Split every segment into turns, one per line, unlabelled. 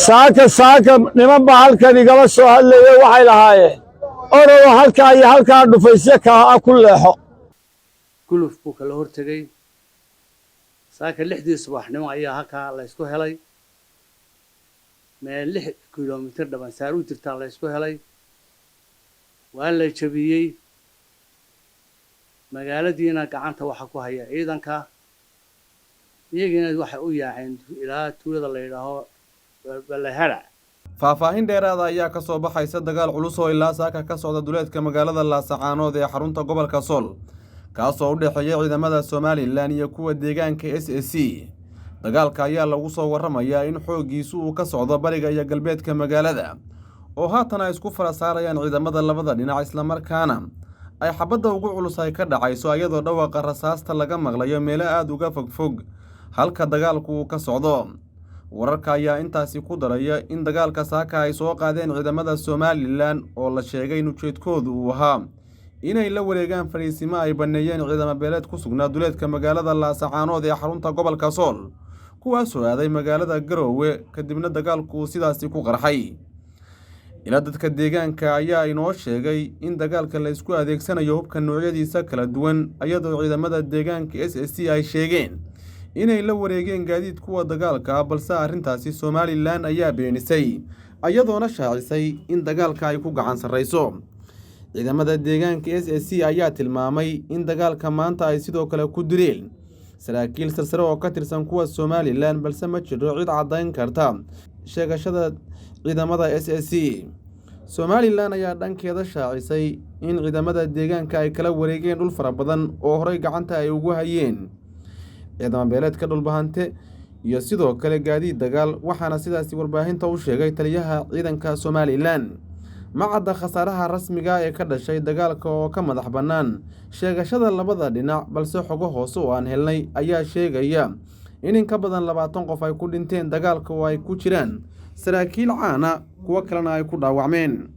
Saaka saaka niman baa halkan igala soo hadlayay. Waxay lahaayeen, "Orodo, halkaa iyo halkaa dhufaysyo kaa ku leexo."
Guluf buu kala hortegey. Saaka 6dii subaxnimo ayaa halkaa la ysku helay. Meel 6 kilomitir Dhabansaar u jirtaa la ysku helay. Waa la jebiyey. Magaaladiina gacanta waxa ku haya ciidanka. Iyagiina waxay u yaaceen ilaa tuulada la yidhaaho Balahara.
Faahfaahin dheeraada ayaa ka soo baxaysa dagaal culus oo ilaa saaka ka socda duleedka magaalada Laasacaanood ee xarunta gobolka Sool, kaasoo u dhexeeya ciidamada Somaliland iyo kuwa deegaanka SSC. Dagaalka ayaa lagu soo waramayaa in xooggiisu uu ka socdo bariga iyo galbeedka magaalada, oo haatan ay isku fara saarayaan ciidamada labada dhinac, islamarkaana ay xabadda ugu culus ay ka dhacayso, iyadoo dhawaaqa rasaasta laga maqlayo meelo aada uga fogfog halka dagaalku uu ka socdo. Wararka ayaa intaasi ku daraya in dagaalka saaka ay soo qaadeen ciidamada Somaliland, oo la sheegay in ujeedkoodu uu ahaa inay la wareegaan fadhiisimo ay banneeyeen ciidamo beeleed ku sugnaa duleedka magaalada Laasacaanood ee xarunta gobolka Sool, kuwaasoo aaday magaalada Garoowe, kadibna dagaalku uu sidaasi ku qarxay. Ilaa dadka deegaanka ayaa inoo sheegay in dagaalka la isku adeegsanayo hubka noocyadiisa kala duwan, iyadoo ciidamada deegaanka SSC ay sheegeen inay la wareegeen gaadiid kuwa dagaalka ah, balse arrintaasi Somaliland ayaa beenisay, iyadoona shaacisay in dagaalka ay ku gacan sarreyso. Ciidamada deegaanka SSC ayaa tilmaamay in dagaalka maanta ay sidoo kale ku dileen saraakiil sarsare oo ka tirsan kuwa Somaliland, balse ma jiro cid caddayn karta sheegashada ciidamada SSC. Somaliland ayaa dhankeeda shaacisay in ciidamada deegaanka ay kala wareegeen dhul fara badan oo horey gacanta ay ugu hayeen ciidamo beeleedka Dhulbahante iyo sidoo kale gaadiid dagaal, waxaana sidaasi warbaahinta u sheegay taliyaha ciidanka Somaliland. Ma cadda khasaaraha rasmiga ee ka dhashay dagaalka oo ka madax bannaan sheegashada labada dhinac, balse xogo hoose oo aan helnay ayaa sheegaya in ka badan 20 qof ay ku dhinteen dagaalka, oo ay ku jiraan saraakiil caana, kuwo kalena ay ku dhaawacmeen.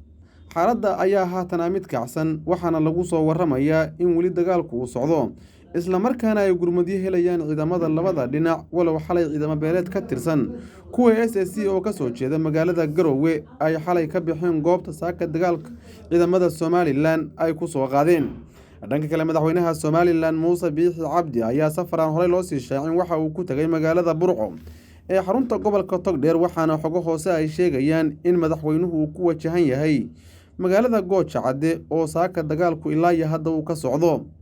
Xaaladda ayaa haatana mid kacsan, waxaana lagu soo waramayaa in weli dagaalku uu socdo, islamarkaana ay gurmadyo helayaan ciidamada labada dhinac, walow xalay ciidamo beeleed ka tirsan kuwa SSC oo kasoo jeeda magaalada Garowe ay xalay ka baxeen goobta saaka dagaalka ciidamada Somaliland ay ku soo qaadeen. Dhanka kale, madaxweynaha Somaliland Muuse Biixi Cabdi ayaa safar aan horey loo sii shaacin waxa uu ku tegay magaalada Burco ee xarunta gobolka Togdheer, waxaana xogo hoose ay sheegayaan in madaxweynuhu uu ku wajahan yahay magaalada Gooja Cadde oo saaka dagaalku ilaa iyo hadda uu ka socdo.